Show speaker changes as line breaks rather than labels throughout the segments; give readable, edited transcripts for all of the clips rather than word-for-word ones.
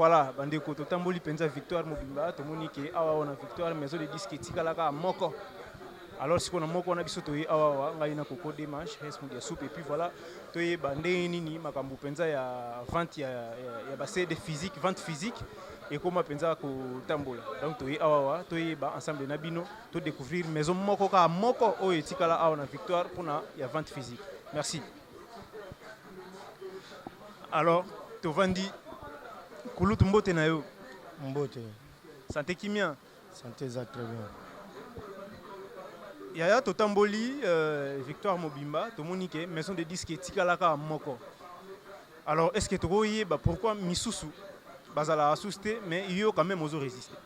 Voilà, bandeko, totamboli mpenza Victoire mobimba, tomoni ke awa awa na Victoire maison de disque etikalaka moko. Alors sikoyo na moko wana biso toye awa awa, ngai na Koko Demanche Res Mudia Soupe, et puis voilà, toyeba ndenge nini makambo mpenza ya vente ya ba CD physique, vente physique ekoma mpenza kotambola. Donc toye awa awa toyeba ensemble na bino, to découvrir maison moko kaka moko oyo etikala awa na Victoire mpona ya vente physique. Merci. Alors tovandi kulutu, mbote na yo.
Mbote.
Santé, kimia?
Santé eza très bien.
Yaya, totamboli Victoire mobimba, tomoni ke maison de disque etikalaka moko. Alors est ce que tokoyeba pourquoi misusu bazalaka susu te, mais yo quand même ozo résister?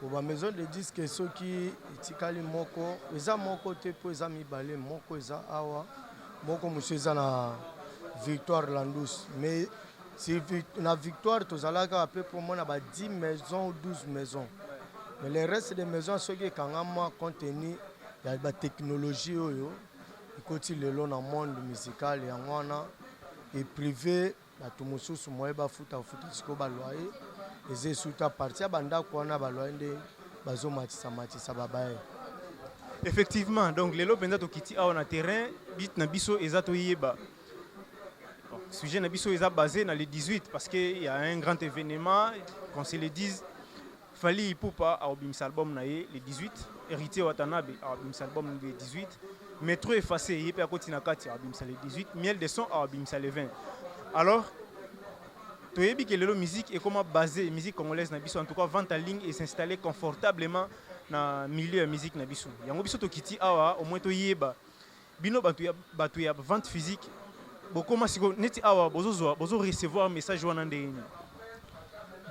Po bamaison de disque soki etikali moko, eza moko te, mpo eza mibale. Moko eza awa, moko mosusu eza na Victoire Landus. Mais si na Victoire tozalaka ape pomona ba 10 maisons ou 12 maisons, mais le reste des maisons soki ekangama, compte tenu ya batechnologie oyo ekoti lelo na monde musical, yango wana eprivé bato mosusu moye bafuta-futa. Sikoyo baloyer eza esuta parti ya bandako wana, baloyer nde bazomatisa-matisa babaye.
Effectivement. Donc lelo mpenza tokiti awa na terrain, but na biso eza toyeba. Bon, sujet na biso eza basé na le 18, parce que il y a un grand événement, qu'on se le dise. Fally Ipupa aobimisa album na ye le 18, Héritier Watanabe aobimisa album le 18, Métro Effacé ye mpe akoti na kati, aobimisa le 18, Miel de Son aobimisa le 20. Alors toyebi ke lelo musique ekoma basé, musique congolaise na biso en tout cas, vente en ligne et s'installer confortablement na milieu ya musique na biso. Yango biso tokiti awa au moins toyeba bino bato ya vente physique bokoma sikoyo neti awa bozozwa, bozo recevoir message wana ndenge nini?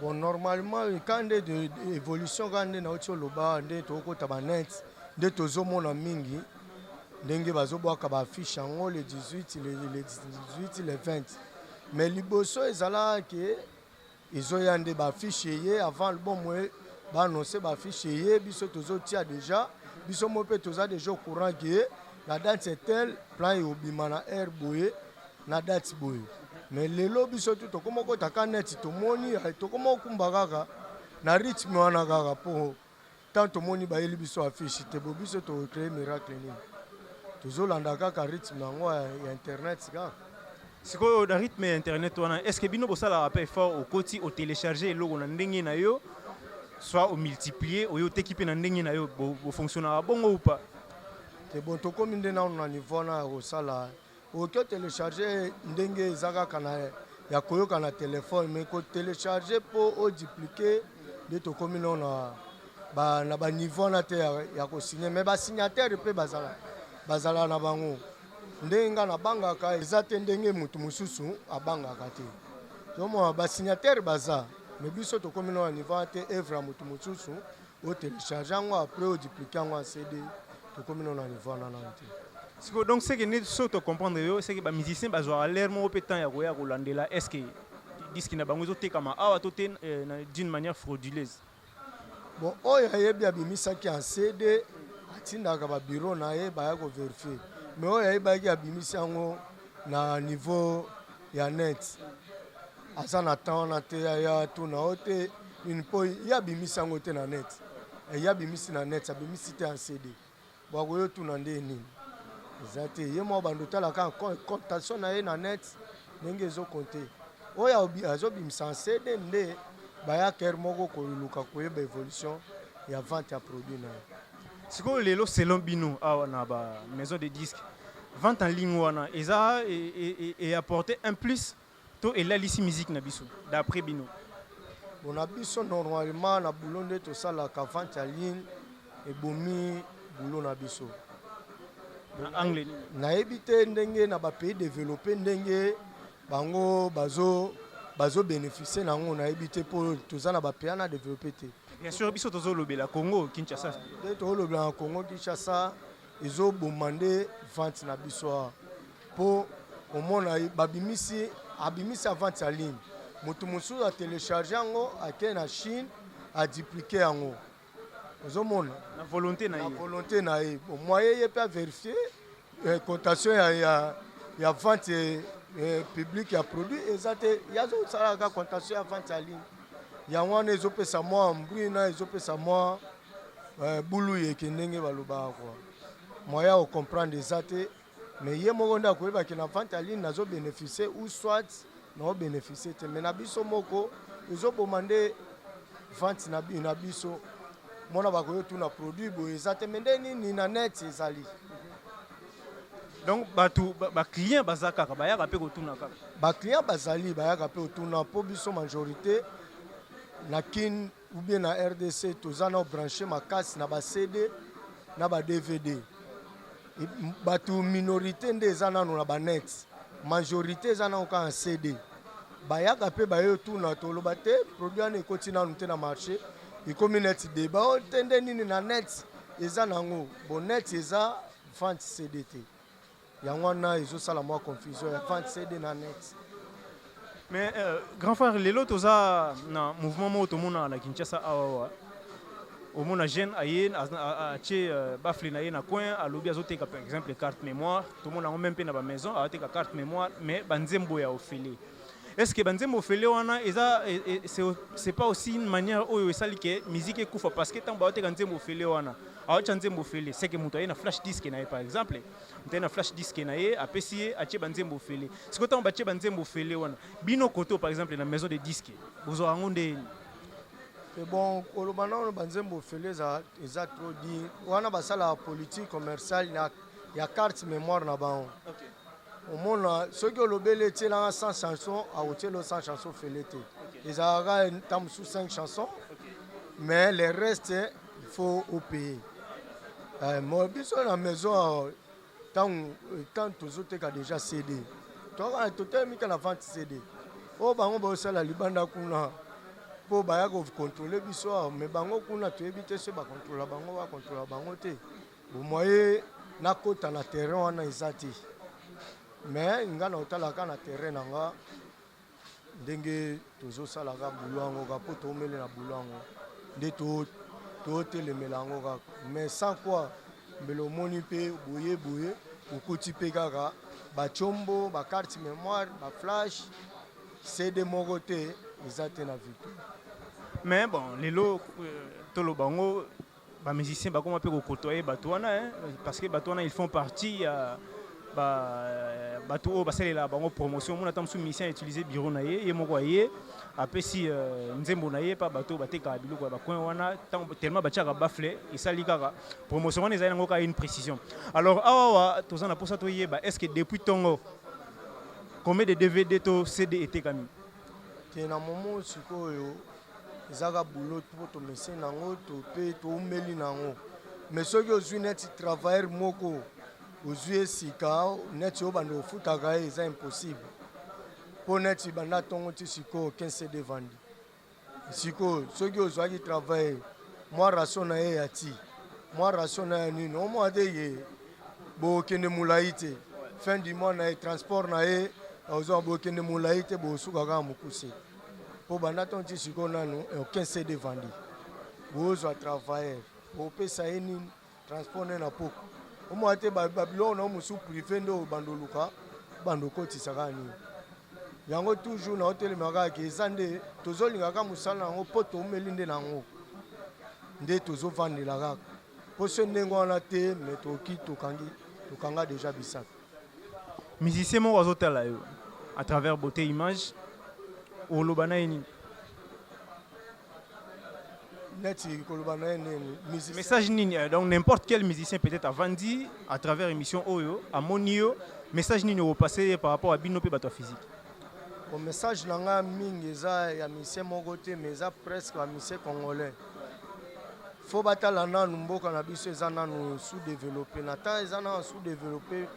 Bon, normalement ka nde de évolution kaka nde nauti oloba, nde tokokota banet, nde tozomona mingi ndenge bazobwaka baaffiche yango le 18, le 18, le 20. Mais liboso ezalaka ke ezoya nde baaffiche eye avant album oye, baannonce baaffiche eye, biso tozotia déjà, biso mo mpe toza déjà au courant ke la date est telle, plan eobima na heure boye, na date boye. Mais lelo biso tu tokóma okota neti tomoni, tokóma okumba kaka na rythme wana kaka, mpo tant tomoni bayeli biso affiche te, bo biso tocrée miracle nini? Tozolanda kaka rythme yango ya internet kaka.
Sikoyo na rythme ya internet wana, est ce que bino bosalaka mpe effort, okoti otélécharge eloko na ndenge na yo, soit omultiplie oyo oteki mpe na ndenge na yo, bofonctionnaka bongo ou pas?
Te, bon, tokómi nde nano na niveau wana ya kosala. Okoki otélécharge ndenge eza kaka na ya koyoka na telefone, mais kotélécharge mpo oduplike nde tokómi nano na baniveau wana te ya kosigne. Mais basignataire mpe bazala na bango. Ndenge nga nabangaka eza te ndenge motu mosusu abangaka te. Tozomona basignataire baza, mais biso tokómi nano na niveau wana te. Œuvre ya motu mosusu, otélécharge yango, après oduplike yango en CD, tokómi nano na niveau wana nano te.
Sikoyo donc seke nde so tocomprendre yo, seke bamusicien bazwaka l'air moko mpe temps ya koya kolandela est ce que disque na bango ezotekama awa to te d'une manière frauduleuse?
Bon, oyo ayebi abimisaki en CD, atindaka babureau na ye baya kovérifier. Mais oyo ayebaki abimisi yango na niveau ya net, aza na temps wana te ya tuna o te nini, mpo ye abimisi yango te na net. Ye abimisi na net, abimisi te en CD, bakoyo tuna nde nini? Eza te. Ye moko bando otalaka cotation na ye na net ndenge ezokonte. Oyo azobimisa en CD nde bayaka heure moko koluka koyeba évolution ya vente ya produit na ye.
Sikoyo lelo, selon bino awa na ba maison de disque, vente en ligne wana eza eapporter un plus to elalisi musique na biso, d'après bino?
Bon, na biso normalement na boulot nde tosalaka, vente ya ligne ebomi boulot na biso.
Na angle nini?
Nayebi te ndenge na bapays développé ndenge bango bazo bazobénéficie nango, nayebi te, mpo toza na bapays na développé te.
Bien sûr, biso tozolobela Congo Kinshasa.
Nde tozolobela na Congo Kinshasa, ezoboma nde vente na biso awa, mpo omona babimisi, abimisi ya vente ya ligne, moto mosusu atélécharge yango, ake na Chine, aduplike yango, ozomona.
Na volonté na
na
ye.
Volonté na ye. Bon, moyen ye mpe avérifie cotation ya vente. Public ya produit eza te. Ye azosala kaka contention ya vente ya ligne. Yango wana ezopesa mwa embrouille na ezopesa mwa bulu yeke ndenge balobaka kua. Moyen ya kocomprendre eza te, mais ye moko nde akoyebaki na vente ya ligne nazobénéficie ou soit naobénéficie te. Mais na biso moko ezoboma nde vente na biso. Mona bakoki otuna produit boye eza te, mais nde nini na net ezali.
Donc bato, baclient baza kaka, bayaka mpe kotuna kaka.
Baclient bazali, bayaka mpe otuna, mpo biso majorité na Kin ou bien na RDC toza na branché makasi na baCD na baDVD. Bato minorité nde eza nano na banet, majorité eza nano kaka na CD. Bayaka mpe baye otuna, toloba te produit wana ekoti nanu te na marché. Ekomi neti débat oyo te nde nini na net eza nango. Bon, net eza vente CD te. Yango wana ezosala mwa confusion ya vente CD na net.
Mais grand frère, lelo toza na mouvement moko tomonaka na Kinshasa awawa. Omona jeune aye, atie baffle na ye na coin, alobi azoteka par exemple carte mémoire. Tomona yango même mpe na bamaison, azoteka carte mémoire, mais banzembo ya ofele. Est ce que banzembo ofele wana eza, c'est pas aussi une manière oyo esali ke musique ekufa? Parce que ntango baoteka nzembo ofele wana, aotya nzembo ofele, c'est que moto aye na flash disque na ye, par exemple moto aye na flash disque na ye, apesi ye, atie banzembo ofele. Sikoyo ntango batie banzembo ofele wana, bino koto par exemple na maison de disque bozwa yango nde?
E bon, koloba nano banzembo ofele eza trop dire. Wana basalaka politique commerciale ya carte mémoire na bango. Omona soki olobeli etielanga 100 chanson, akotiela 100 chanson ofele te. Ezalaka ntan mosusu 5 chansons, mais le reste il faut opayer. Mo biso na maison, ntango ntango tozoteka déjà CD, totelemi kaka na vente CD. Oyo bango baosala libanda kuna mpo baya kocontrôle biso awa, mais bango kuna toyebi te soki bakontrola bango, bakontrola bango te. Bomoye nakota na terrain wana eza te, mais nga na otalaka na terrain na nga ndenge tozosalaka bulo yango kaka mpo toomele na bulo yango nde totelemela yango kaka. Mais sans quoi mbele omoni mpe boye boye okoti mpe kaka batiombo, bacarte mémoire, baflash CD moko te eza te na Victoire.
Mais bon, lelo toloba yango, bamusicien bakoma mpe kokotoye bato wana, parce que bato wana, ils font partie ya bato oyo basalelaka bango promotion. Omona ata mosusu musicien utiliser bureau na ye, ye moko aye, apesi nzembo na ye mpa bato oyo batekaka biloko ya bacoin wana. Tellement batiaka baffle, esali kaka promotion wana. Ezali yango kaka une précision. Alors awawa toza na mposa toyeba, est ce que depuis ntongo combien de DVD to CD etekami?
Te, na momo sikoyo ezaka boulot mpo tomese nango to mpe toumeli nango. Mais soki ozwi neti travailleur moko, ozwi esika neti oyo banda ofutaka ye, eza impossible, mpo neti banda ntongo ti sikoyo 15 CD vandi. Sikoyo soki ozwaki travailleur, mwa ration na ye ya ti mwa ration na ya nini, omona te ye bokende molai te. Fin du mois na ye, transport na ye, ozwa bokende molai te, bosuka kaka mokuse, mpo banda ntongo ti sikoyo nanu aucun CD vandi. Bozwa travailleur, bopesa ye nini, transport nde na poko, omona te babiloko na yo mosusu privé nde obanda oluka, banda okotisa kaka nini yango. Toujours na otelema kaka ke eza nde tozolingaka mosala yango mpo toumeli nde nango nde tozovandela kaka, mpo so ndenge wana te, me toki tokangi, tokanga déjà bisaka.
Musicien moko azotala yo à travers Beauté Image, oloba na ye nini?
Neti koloba na ye nini?
Message nini? Donc n'importe quel musicien peut-être avandi à travers émission oyo, amoni yo, message nini okopase par rapport à bino mpe bato ya physique?
Bon, message na nga mingi eza ya musicien moko te, mais eza presque bamusicien congolais. Faut batala nanu mboka na biso eza nanu sous développé. Na temps eza nanu sous développé,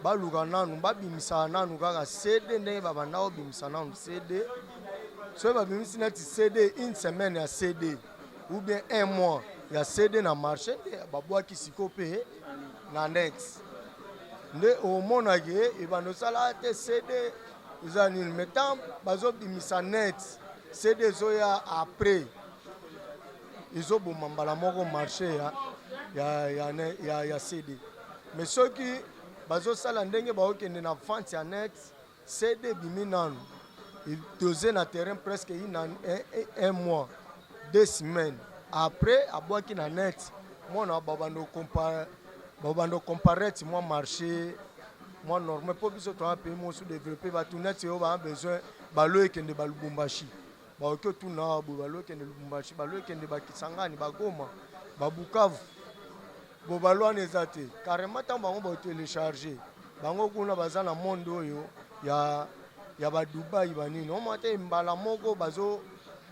baluka nanu babimisaka nanu kaka CD ndenge babanda kobimisa nanu CD. Soki babimisi neti CD une semaine ya CD ou bien un mois ya CD na marché, nde babwaki sikoyo mpe na net, nde omonaki ebanda osala te CD eza nini. Mais tant bazobimisa net, CD ezoya après, ezoboma mbala moko marché ya CD. Mais soki bazosala ndenge baokende na vente ya net. CD ebimi nanu, dose na terrain presque un mois, 2 semaines, après abwaki na net. Mwana babanda comparaître mwa marché mwa normal, mpo biso toza pays mosusu développé. Bato neti oyo baa besoin balo ekende baLubumbashi, baoki otuna boye, balo ekende Lubumbashi, balo ekende baKisangani, baGoma, baBukavu. Bo balo wana eza te carrément. Ntango bango baotélécharge, bango kuna baza na monde oyo ya baDubai, banini, omona te mbala moko bazo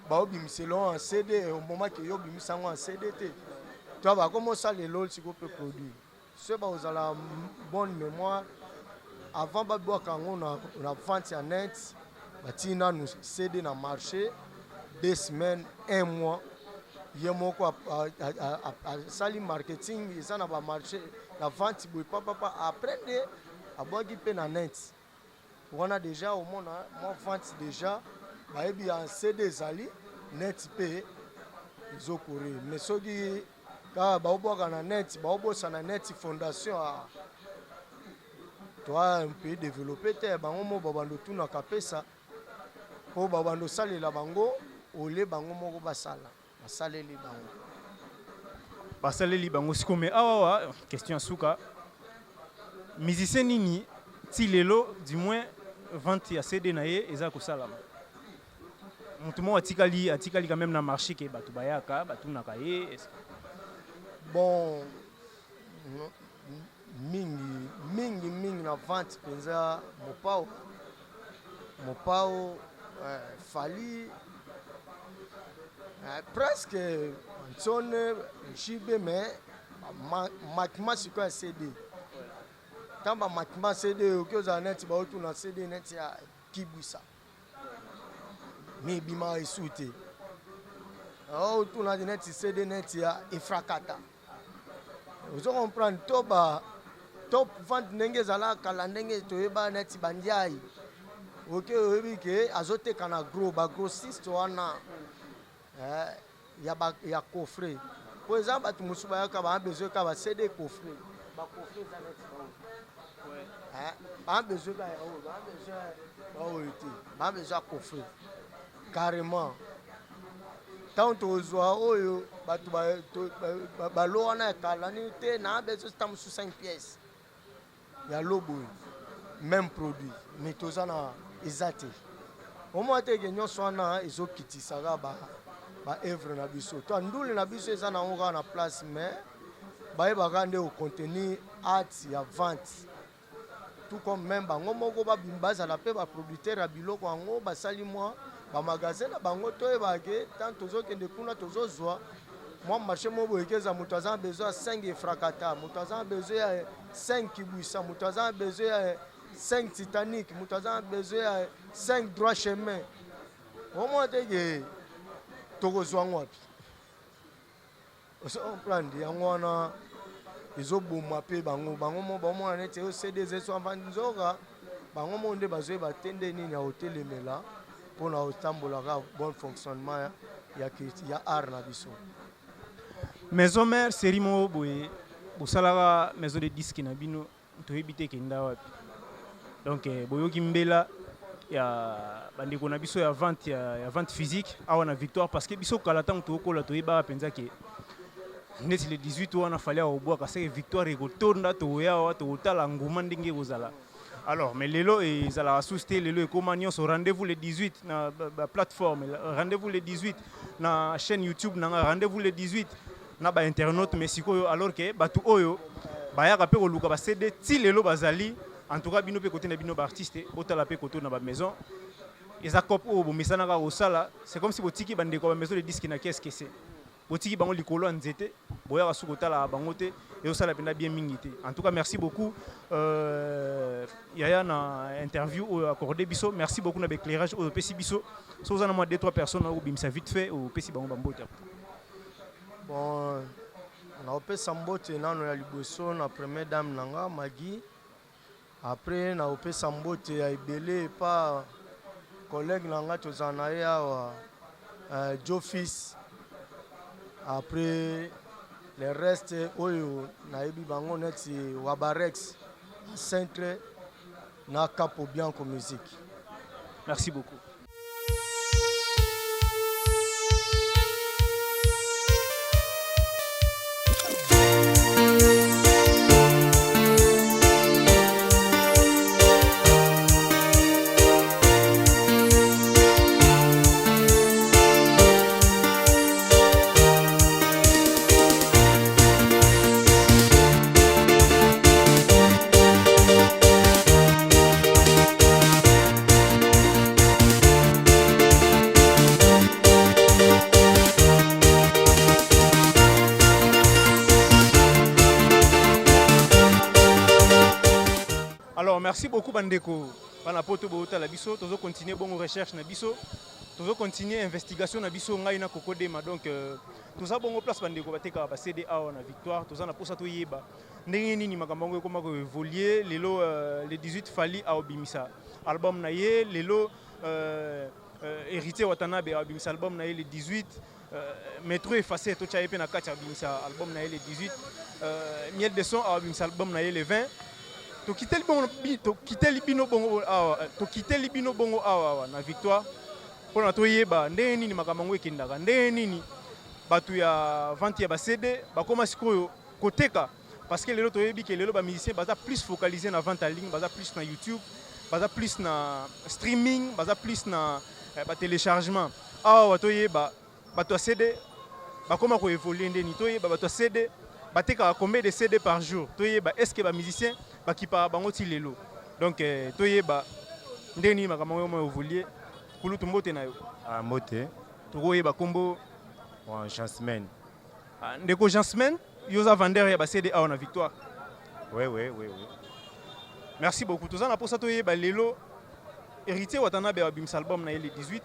baobimisela en CD. Omomaki yo obimisa yango en CD te, to bakoma osala elo sikoyo mpe produit. Soki bakozala bonne mémoire, avant babwaka yango na vente ya net, batii nanu CD na marché 2 semaines, un mois, ye moko asali marketing, eza na bamarché na vente boye papapa. Après nde abwaki mpe na net wana, déjà omona mwa vente, déjà bayebi ya CD ezali net mpe ezocourir. Mais soki kaka baobwaka na net, baobosana net fondation, toa un pays développé te. Bango mo babanda otunaka pesa mpo babanda osalela bango ole, bango moko basala, basaleli bango.
Basaleli bango sikoyo. Mais awawa, question ya suka: musicien nini ti lelo, du moins vente ya CD na ye eza kosalama? Motu moko atikali quand même na marché ke bato bayaka batunaka ye?
Bon, mingi mingi mingi na vente mpenza, Mopao, Mopao, Fally, presque Ntsone, Njibe. Mais makima sikoyo ya CD, ntango bamakima CD okoki ozala neti baotuna CD neti ya Kibwisa, me ebimaka esu te. Otuna neti CD neti ya Efrakata, ozo comprendre? To ba top vente ndenge ezalaka kala, ndenge toyeba neti bandiai, oke oyebi ke azoteka na gros, bagrossiste wana ya coffret, po eza bato mosusu bayaka baa besoin kaka baCD coffret, bacoffret eza neti baoyo, baa besoin kaka ya oyo, baa besoin baoyo te, baa besoin ya coffret carrément. Ntango tozwa oyo bato balo wana ya kala nini te, na besoin ta mosusu 5 pièces ya loboye, même produit, mais toza na eza te. Omona te ke nyonso wana ezokitisaka baœuvre na biso to ndule na biso eza nango kaka na place, mais bayebaka nde kocontenir art ya vente, tout comme même bango moko bazala mpe baproducteur ya biloko yango, basali mwa bamagasin na bango, toyebaka ke tant tozokende kuna, tozozwa mwa marché moko boye ke eza moto aza na besoin ya 5 Efrakata, moto aza na besoin ya 5 Kibwisa, moto aza na besoin ya 5 Titanic, moto aza na besoin ya 5 Droit Chemin. Omona te ke tokozwa yango wapi? Ozo comprendre? Yango wana ezoboma mpe bango, bango mo baomona neti oyo CD eza so avandi, nzoka bango mo nde bazoyeba te nde nini ya kotelemela mpona kotambolaka bon fonctionnement ya art na biso.
Maison Mère, série moko boye bosalaka, maison de disque na bino, toyebi te ekenda wapi. Donc boyoki mbela ya bandeko na biso ya vente, ya vente physique awa na Victoire, parce que biso kala, ntango tokokola, toyebaka mpenza ke neti le 18 wana Fally akobwaka seke, Victoire ekotonda, tokoya awa, tokotala nguma ndenge ekozala. Alors, mais lelo ezalaka susu te. Lelo ekóma nyonso rendez-vous le 18 na baplateforme, rendez-vous le 18 na chaîne YouTube nanga, rendez-vous le 18 na bainternaute. Mais sikoyo, alors ke bato oyo bayaka mpe koluka baCD ti lelo bazali. En tout cas, bino mpe kote na bino baartiste, botala mpe kote na bamaison eza cope oyo bomesanaka kosala. C'est comme si botiki bandeko ya bamaison de disque na qu'est-ce que c'est, botiki bango likolo ya nzete, boyaka su kotala bango te, ezosala mpenza bien mingi te. En tout cas, merci beaucoup, yaya, na interview oyo accordé biso. Merci beaucoup na baéclairage oyo opesi biso. So oza na mwa 2 3 personnes obimisa vite fait, opesi bango bambote.
Bon, naopesa mbote nano ya liboso na première dame na nga Magi. Après naopesa mbote ya ebele epa collègue na nga tozala na ye awa, Jofis. Après le reste oyo nayebi bango neti Wabarex, centre. Na Capo Bianco Music.
Merci beaucoup. Alors merci beaucoup bandeko bana poto bootala biso, tozo continuer bongo recherche na biso, tozo continuer investigation na biso, ngai na Kokodema. Donc toza bongo place bandeko batekaka ba CD awa na Victoire. Toza na posa toyeba ndenge nini makambo yango ekoma koévoluer lelo. Le 18, Fally aobimisa album na ye lelo. Héritier Watanabe aobimisa album na ye le 18. Métro Effacé, totya ye mpe na kati, abimisa album na ye le 18. Miel de Son aobimisa album na ye le 20. Tokiteli bongo, tokiteli bino bongo awa, tokiteli bino bongo awa awa na Victoire mpona toyeba ndenge nini makambo yango ekendaka, ndenge nini bato ya vente ya baCD bakóma sikoyo koteka, parce que lelo toyebi ke lelo bamusicien baza plus focalisé na vente en ligne, baza plus na YouTube, baza plus na streaming, baza plus na batéléchargement. Awa toyeba bato ya CD bakóma koévoluer ndeni, toyeba bato ya CD batekaka combien de CD par jour, toyeba est ce que bamusicien bakipaka bango ti lelo. Donc toyeba ndenge nini makambo yango ekoma évoluer. Kulutu, mbote na yo.
Ah, mbote.
Tokoyeba nkombo?
Bon, Jansmen.
Ah, ndeko Jansmen, yo oza vendeur ya baCD awa na Victoire?
Oui.
Merci beaucoup. Toza na mposa toyeba lelo, Héritier Watanabe abimisa album na ye le 18,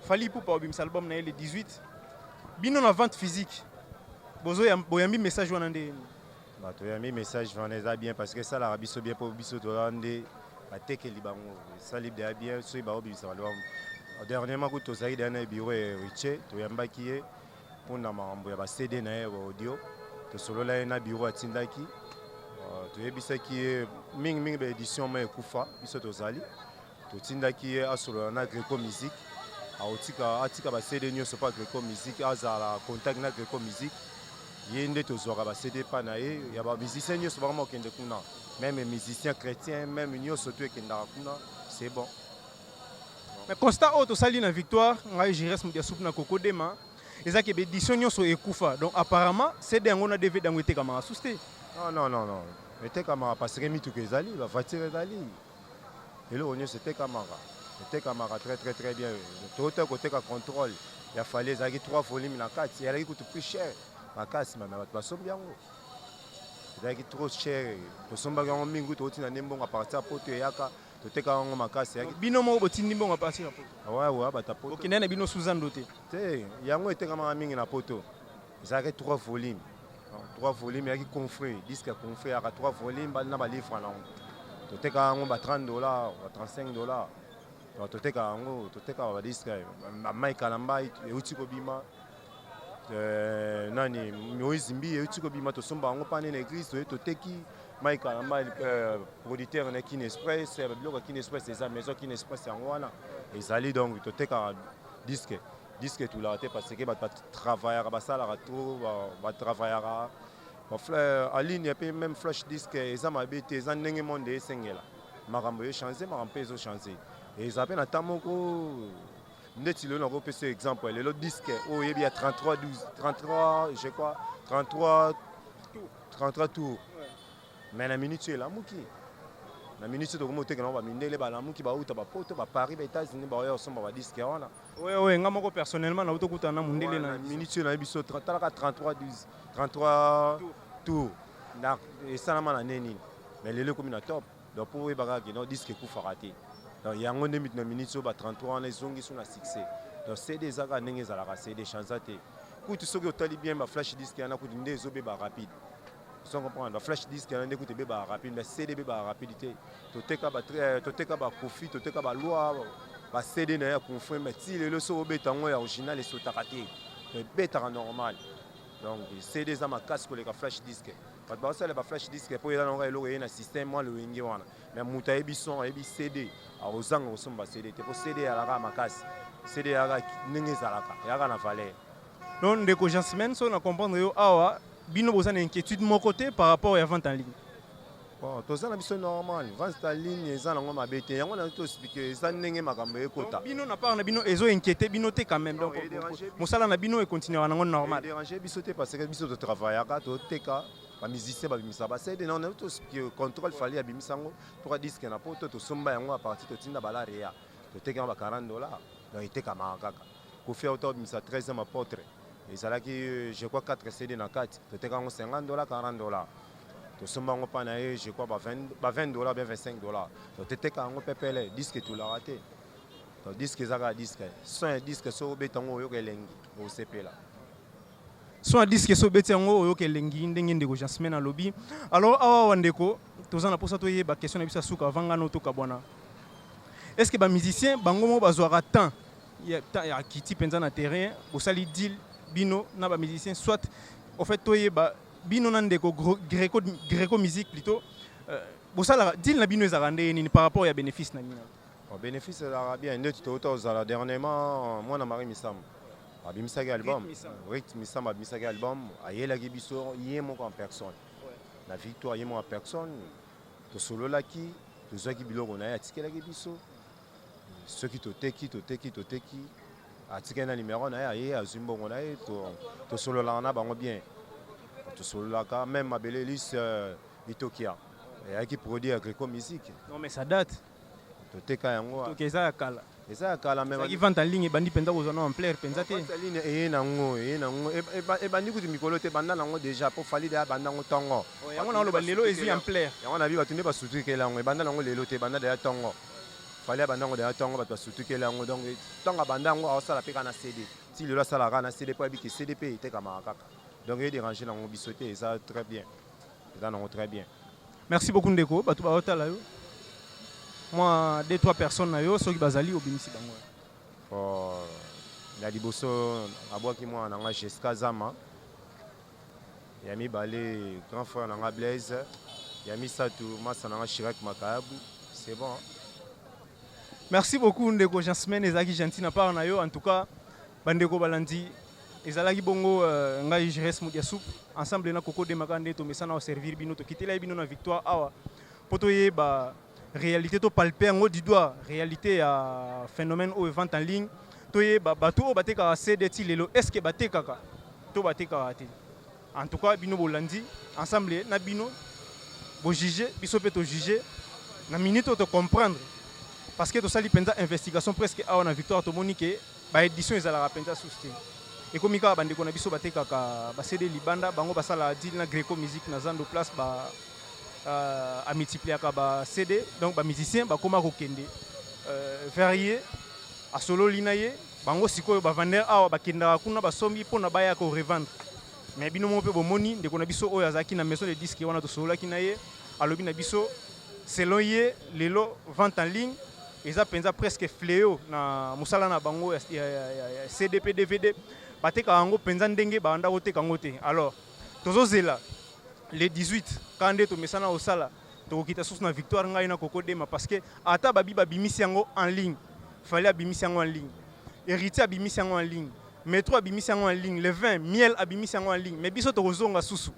Fally Ipupa abimisa album na ye le 18. Bino na vente physique, boyambi message wana nde nini?
Bato yambi message wana, eza bien parce que esalaka biso bien, mpo biso toza nde batekeli bango. Esali deya bien soki baobimisa balwa. Dernièrement kutu tozalaki deya na bureau ya Héritier, toyambaki ye mpona makambo ya baCD na ye audio. Tosolola ye na bureau, atindaki, toyebisaki ye mingimingi baédition ma ekufa. Biso tozali totindaki ye asolola na Greco Musique, aotika atika baCD nyonso mpo Greco Musique azala contact na Greco Musique. Ye nde tozwaka baCD mpa na ye ya bamusicien nyonso bakoma kokende kuna, même musicien chrétien, même nyonso to ekendaka kuna, c'est bon.
Mais constat oyo tosali na Victoire, ngai Jires Mudiasupu na Kokodema, ezaki baédition nyonso ekufa. Donc apparemment CD yango na DVD yango etekamaka susu te.
Non, non, non, non, etekamaka parce que mituka ezali, bavoiture ezali, eloko nyonso etekamaka, etekamaka très très très bien. Tota koteka Contrôle ya Fally, ezalaki 3 volume na kati, ezalaki kutu plus cher makasi, mais bato basombi yango. Ezalaki trop cher, tosombaki yango mingi, tokotinda nde mbongo à partir ya Poto, eyaka, totekaka yango makasi.
Bino moko botindi mbongo à partir ya Poto?
Ouais, bato ya Poto.
Okendai na bino suzando te?
Te, yango etekamaka mingi na Poto. Ezalaki 3 volume, 3 volume, eyaki coffret, disque ya coffret, eyaka 3 volume na balivre nango. Totekaka yango ba 30 $, ba 35 $. Donc totekaka yango, totekaka badisque. Mike Kalambay euti kobima, nani, Moïse Mbi euti kobima, tosomba yango mpane na église, toye toteki. Mike Kalambay, producteur na Kin Express, biloko ya Kin Express eza maison Kin Express, yango wana ezali. Donc totekaka disque, disque etulaka te parce que bato batravaillaka, basalaka trop, batravaillaka en ligne mpe même flash disque eza mabe te. Eza ndenge monde esengela, makambo echange, makambo mpe ezochange. Eza mpe na temps moko ndeti lelo, nakopesa exemple lelo, disque oyo oyebi ya 33 12 33, je crois 33, 33 tour, mais na minute oyo elamuki, na minute oyo tokomi otekela yango, bamindele balamuki, bauta bapoto, baparis, baÉtats-Unis, baoya kosomba badisque wana.
Oui, nga moko personnellement nauti okutana na mondele na
minute oyo nayebi biso, talaka 33 12 33 tour na esalama na nde nini, mais lelo ekomi na top. Donc mpo oyebaka ke non, disque ekufaka te. Donc yango nde mito na minute oyo ba 33 wana ezongi so na succès. Donc CD eza kaka ndenge ezalaka, CD chanza te. Kutu soki otali bien, baflash disque wana kutu nde ezobeba rapide, sans comprendre, baflash disque wana nde kutu ebebaka rapide, mais CD ebebaka rapide te. Toteka baKoffi, toteka baloi, baCD na ye ya confrère, mais ti lelo soki obeta yango ya original, esotaka te, ebetaka normal. Donc CD eza makasi koleka flash disque. Bato baosala baflash disque mpo eza nango eloko eye na système mwa loyenge wana. Mais moto ayebi son, ayebi CD, akozanga kosomba CD te, mpo CD eyalaka makasi. CD eyalaka ndenge ezalaka, eyalaka na valeur.
Donc ndeko Jasmine, so na comprendre yo awa, bino boza na inquiétude moko te par rapport ya vente en ligne?
Bon, toza na biso normal. Vente en ligne eza nango mabe te. Yango na toexpliquer, eza ndenge makambo ekota.
Bino na part na bino, ezo inquiété bino te quand même? Donc mosala na bino econtinuera nango normal?
Déranger biso te, parce que biso totravaillaka, toteka. Bamusicien babimisa baCD na toexpliquer contrôle. Fally abimisa yango trois disque na poto, tosomba yango à partir, totinda balareya, toteka yango ba 40 $. Donc etekamaka kaka. Kofi auta obimisa 13e apôtre, ezalaki je crois 4 CD na kati, toteka yango 50 $, 40 $. Tosomba yango mpa na ye, je crois ba 20 $, bien 25 $. Donc toteka yango pepele. Disque etulaka te. Donc disque eza kaka disque. Son ya disque, soki obeta yango, oyoka elengi, osepela.
Son ya disque, so obeti yango, oyoka elengi, ndenge ndeko Jasmine alobi. Alors awa awa ndeko, toza na mposa toyeba question na biso ya suka avant ngano tokabwana. Est ce que bamusicien bango moko bazwaka temps ya kiti mpenza na terrain, bosali deal bino na bamusicien, soit au fait toyeba bino na ndeko Greco, Greco Musique plutôt, bosalaka deal na bino ezalaka ndenge nini par rapport ya bénéfice na bino?
Bon, bénéfice ezalaka bien. Ndeti touta kozala dernièrement, mwana Marie Misambo abimisaki album. Rit Misambo abimisaki album, ayelaki biso ye moko en personne na Victoire, ye moko en personne. Tosololaki, tozwaki biloko na ye, atikelaki biso. Soki toteki, toteki, toteki, atikali na numero na ye, aye azwi mbongo na ye. Tosololaka na bango bien, tosololaka. Même Mabele Elise Itokia eyaki produit ya Greco Musique.
Non, mais ça date.
Toteka yango.
Donc eza ya kala.
Eza ya kala, mais
ezalaki vente en ligne ebandi mpenza kozwa na ampleur mpenza te.
Vente en ligne eye nango ebandi kutu mikolo te, banda nango déjà, mpo Fally deya banda yango ntongo.
Yango na oloba, lelo ezwi ampleur.
Yango na bi bato nde basutukela yango. Ebanda nango lelo te, ebanda deya ntongo. Fally abanda yango deya ntongo, bato basutukela yango. Donc ntango abanda yango, aosala mpe kaka na CD. Ti lelo asalaka kaka na CD, mpo ayebi ke CD mpe etekamaka kaka. Donc edérange nango biso te, eza très bien, eza nango très bien.
Merci beaucoup ndeko. Bato baotala yo, mwa deux trois personnes na yo, soki bazali, obimisi bango.
Ya liboso, abwaki mwana na nga Jeska Zama. Ya mibale, grand frère na nga Blaise. Ya misato, masa na nga Chirac Makayabu. C'est bon.
Merci beaucoup ndeko Jasmine, ezalaki gentil na part na yo. En tout cas bandeko balandi, ezalaki bongo ngai Jires Mudiasup ensemble na Koko Demaka, nde tomesana oservir bino. Tokitela bino na Victoire awa mpo toyeba réalité, topalpe yango du doigt, réalité ya phénomène oyo vente en ligne. Toyeba bato oyo batekaka CD ti lelo, est ce que batekaka to batekaka te? En tout cas bino bolandi ensemble na bino, bojuge, biso mpe tojuge na minute oyo, tocomprendre, parce que tosali mpenza investigation presque awa na Victoire. Tomoni ke baédition ezalaka mpenza susu te. Ekomi kaka bandeko na biso batekaka baCD libanda, bango basalaka deal na Greco Musique na Zando Place, ba amultipliaka baCD. Donc bamusicien bakóma kokende vers ye, asololi na ye. Bango sikoyo bavendeur awa bakendaka kuna, basombi mpona baya korevendre. Mais bino moko mpe bomoni, ndeko na biso oyo azalaki na maison de disque wana, tosololaki na ye, alobi na biso, selon ye, lelo vente en ligne eza mpenza presque fléau na mosala na bango ya CD mpe DVD. Batekaka yango mpenza ndenge banda koteka yango te. Alors tozozela le 18, kaka nde tomesana kosala, tokokita susu na Victoire, ngai na Koko Dema, parce que ata babi babimisi yango en ligne, Fally abimisi yango en ligne, Héritier abimisi yango en ligne, Metro abimisi yango en ligne, le 20 Miel abimisi yango en ligne, mais biso tokozonga susu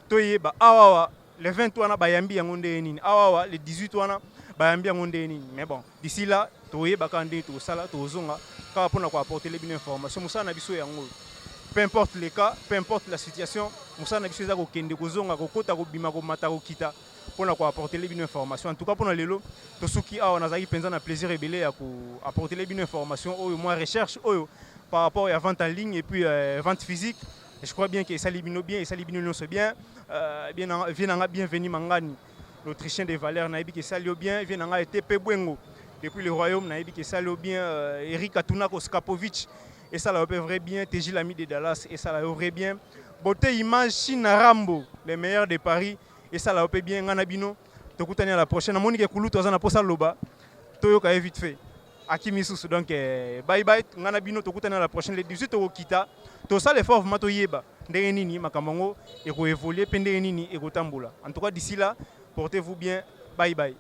toyeba awawa le 20 wana bayambi yango ndenge nini, awawa le 18 wana bayambi yango ndenge nini. Mais bon, d'ici là toyeba kaka ndenge tokosala, tokozonga kaka mpona koapporter bino information. Mosala na biso yango, peu importe le cas, peu importe la situation, mosala na biso eza kokende, kozonga, kokota, kobima, komata, kokita mpona koapporter bino information. En tout cas mpona lelo tosuki awa. Nazalaki mpenza na plaisir ebele ya koapporter bino information oyo, mwa recherche oyo par rapport ya vente en ligne et puis vente physique. Je crois bien que esali bino bien, esali bino nyonso bien. Bien vie nanga, bienvenu Mangani, l'Autrichien des valeurs, nayebi ke esali yo bien. Vie nanga ete pe bwengo depuis le royaume, nayebi ke esali yo bien. Eric Atunako Skapovic, esala yo mpe vrai bien. Teji Lami de Dallas, esala yo vrai bien. Beauté Image China Rambo, les meilleurs de Paris, esala yo mpe bien. Ngai na bino tokutani à la prochaine. Namoni ke kulutu aza na posa loba, toyoka ye vite fait, akimi susu. Donc bye bye, ngai na bino tokutani à la prochaine. Le 18 tokokita, tosala effort vraiment toyeba. ndenge nini makambo yango ekoévoluer mpe ndenge nini ekotambola. En tout cas, d'ici là, portez-vous bien. Bye bye.